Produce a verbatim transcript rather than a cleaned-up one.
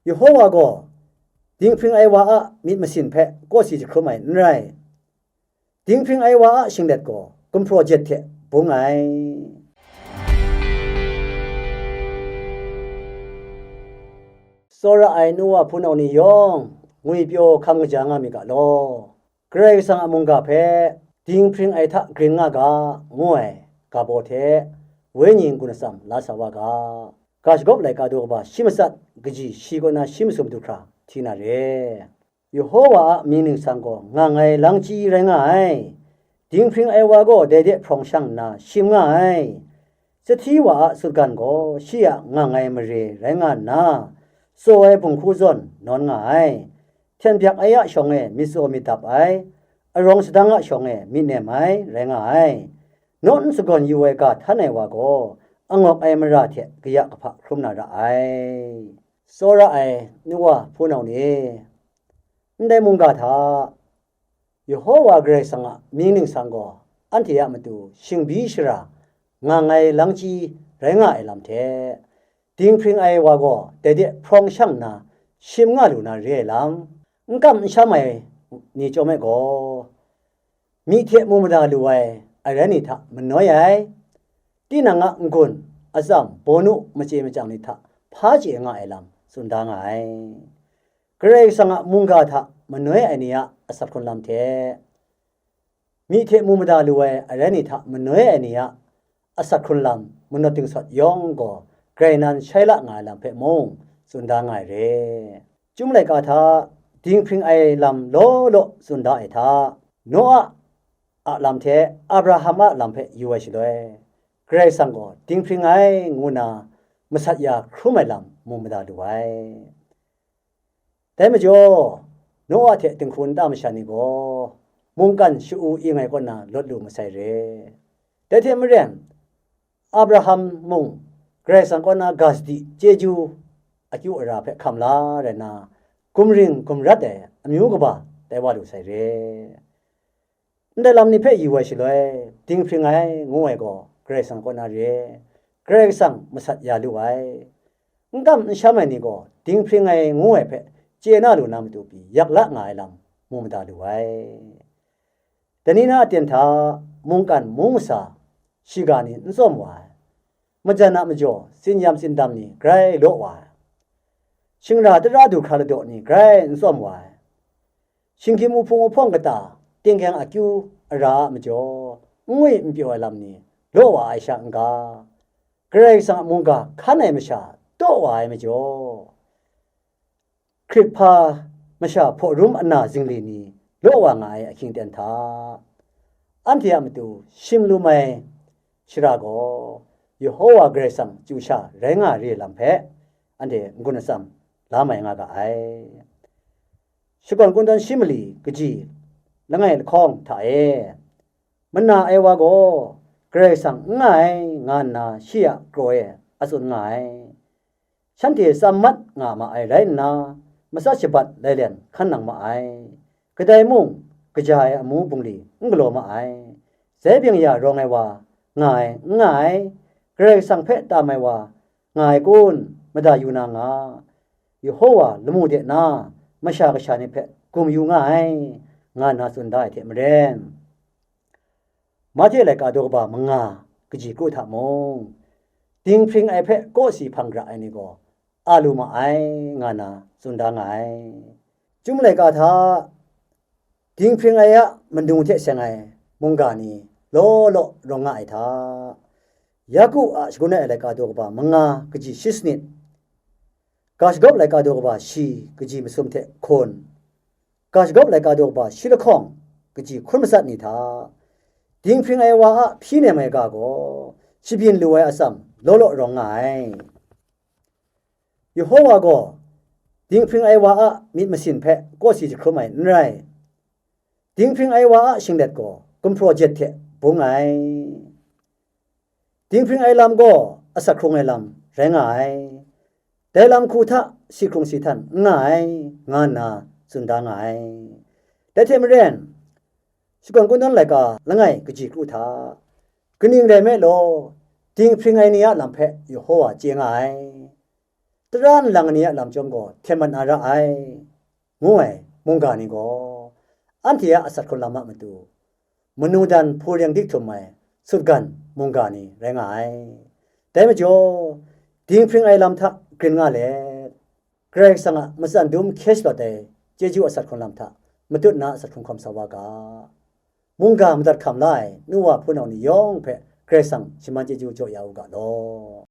Yehowa gaw dinghpring ai wa a myit masin hpe kawsi jahkrum ai n rai. Dinghpring ai wa a shinglet gaw gumhpraw jet hte bung ai. Tsawra ai nu wa hpunau ni yawng, ngwipyaw hkam kaja nga mi ga law. Karai Kasang a mungga hpe dinghpring ai hta grin nga ga, ngu ai ga baw hte, wenyi n-gun atsam la sa wa ga. Ga shagawp laika daw kaba shi matsat, kaji shi kaw na shi masum du hkra hti na re. Yehowa a mying ningsang gaw ngang ai langchyi rai nga ai. Dinghpring ai wa gaw dai de hprawng shang nna shim nga ai. Sahti wa a sutgan gaw shi a ngang ai mare rai nga nna, tsaw ai bunghku zawn nawn nga ai. Hten byak ai a shawng e myit tsaw myit dap ai, arawng sadang a shawng e myit nem ai rai nga ai. Naw n sagawn yu ai ga htan ai wa gaw, angawk ai mara hte kaya kahpa hkrum na ra ai. Tsawra ai nu wa hpunau ni, ndai mungga hta Yehowa Karai Kasang a mying ningsang gaw anhte a matu shingbyi shara ngang ai langchyi rai nga ai lam hte, dinghpring ai wa gaw dai de hprawng shang nna shim nga lu na re ai lam, n kam n sham ai ni chyawm ai gaw, myi hte mu mada lu ai aran ni hta manoi ai, tinang a n-gun, atsam, bawnu, machye machyang ni hta hpa chye nga ai lam tsun da nga ai. Karai Kasang a mungga hta manoi ai ni a asak hkrun lam hte, myi hte mu mada lu ai aran ni hta manoi ai ni a asak hkrun lam, manawt dingsawt yawng gaw grai nan shai la nga ai lam hpe mung tsun da nga ai re. Chyum laika hta dinghpring ai lam law law tsun da ai hta, Noa a lam hte Abraham a lam hpe yu ai shaloi, Karai Kasang gaw dinghpring ai ngu na masat ya hkrum ai lam mu mada lu ai. Dai majaw, Noa hte dinghku nta masha ni gaw mungkan sha-u ing ai kaw na lawt lu masai re. Dai hte maren, Abraham mung Karai Kasang kaw na ga sadi chyeju akyu ara hpe hkam la rai nna, gumring gumrat ai amyu kaba tai wa lu sai re. Ndai lam ni hpe yu ai shaloi, dinghpring ai ngu ai gaw Karai Kasang kaw na re, Karai Kasang masat ya lu ai. N kam n sham ai ni gaw dinghpring ai ngu ai hpe chye na lu na matu pyi yak la nga ai lam mu mada lu ai. Dai ni na aten hta mungkan mung masa shiga ni n tsawm wa ai, majan a majaw tsinyam tsindam ni grai law wa ai, shingra tara du hkra ladaw ni grai n tsawm wa ai, shinggyim uhpung uhpawng kata tingkyang akyu ara a majaw n ngwi n pyaw ai lam ni law wa ai sha n-ga, Karai Kasang a mungga hkan ai masha taw wa ai majaw, hkrit hpa masha hpaw rum ana zingli ni law wa nga ai ahkying ten hta, anhte a matu shim lum ai shara gaw Yehowa Karai Kasang chyu sha rai nga re lam hpe anhte n-gun atsam la mai nga ga ai. Shakawn Kungdawn shi mali kaji langai lahkawng hta e, mana ai wa gaw Karai Kasang n nga ai, nga nna shi a kraw e a tsun nga ai. Shanhte tsam mat nga ma ai rai nna, matsat shabat lailen hkan nang ma ai. Kadai mung kaja ai amu bungli n galaw ma ai. Sai byeng ya rawng ai wa nga ai, n nga ai, Karai Kasang hpe tam ai wa nga ai kun, mada yu na nga, Yehowa lamu de na masha kasha ni hpe gum yu nga ai, nga nna tsun da ai hte maren, Mahte laika daw kaba manga kaji kru hta mung, dinghpring ai hpe kawsi hpang gara ai ni gaw a lu ma ai, nga na tsun da nga ai. Chyum laika hta dinghpring ai a manu hte seng ai mungga ni law law rawng nga ai hta, Yaku a shagun ai laika daw kaba manga kaji shi sanit, ga shagawp laika daw kaba shi kaji masum hte hkun, ga shagawp laika daw kaba shi lahkawng kaji hkun matsat ni hta, dinghpring ai wa a hpyi nem ai ga gaw shabyin lu ai atsam law law rawng nga ai. Yehowa gaw dinghpring ai wa a myit masin hpe kawsi jahkrum ai n rai. Dinghpring ai wa a shinglet gaw gumhpraw jet hte bung ai. Dinghpring ai lam gaw asak hkrung ai lam rai nga ai. Dai lam hku hta si hkrung si htan n nga ai, nga nna tsun da nga ai. Dai hte maren, Shakawn Kungdawn laika langai kaji kru hta, kaning rai nme law, dinghpring ai ni a lam hpe Yehowa chye nga ai. tara nlang ni a lam chyawm gaw hten mat na ra ai, ngu ai mungga ni gaw, anhte a asak hkrung lam a matu, manu dan hpureng dik htum ai sutgan mungga ni rai nga ai. Dai majaw, dinghpring ai lam hta grin nga let, Karai Kasang a matsan dum hkye shalawt ai chyeju asak hkrung lam hta matut na asak hkrung hkawm sa wa ga. Mungga madat hkam la ai nu wa hpunau ni yawng hpe Karai Kasang shaman chyeju jaw ya u ga law.